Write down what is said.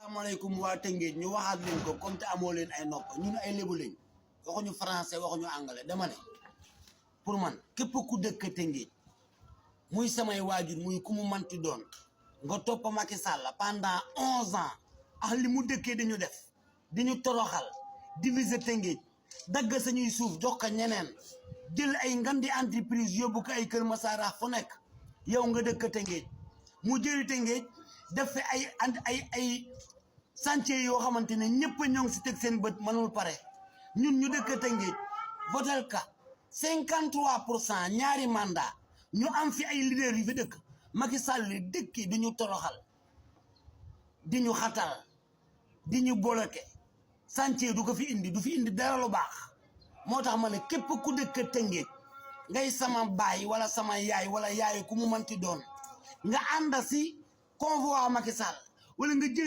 asalaamaaleykum waa Tëngéej ñu waxaat leen ko comme te amoo leen ay nopp ñun ay lébu lañ waxuñu français waxuñu anglais dama ne pour man képp ku dëkk Tëngéej muy samay waajur muy ku mu manti doon nga topp Macky Sall pendant 11 ans ak li mu dëkkee dañu def di ñu toroxal diviser Tëngéej dagg sañuy suuf jox ko ñeneen jël ay ngandi entreprise yóbbu ko ay Kër Massar fu nekk yow nga dëkk Tëngéej mu jël Tëngéej def fi ay chantier yoo xamante ne ñëpp ñoo ngi si teg seen bët mënul pare ñun ñu dëkk Tëngéej votel ka 53% ñaari mandat ñu am fi ay leader yu fi dëkk Macky Sall li dëkki di ñu toroxal di ñu xatal di ñu bloqué chantier du ko fi indi du fi indi dara lu baax moo tax ma ne képp ku dëkk Tëngéej ngay sama baay wala sama yaay wala yaay ku mu manti doon nga ànd si convoi Macky Sall wala nga jël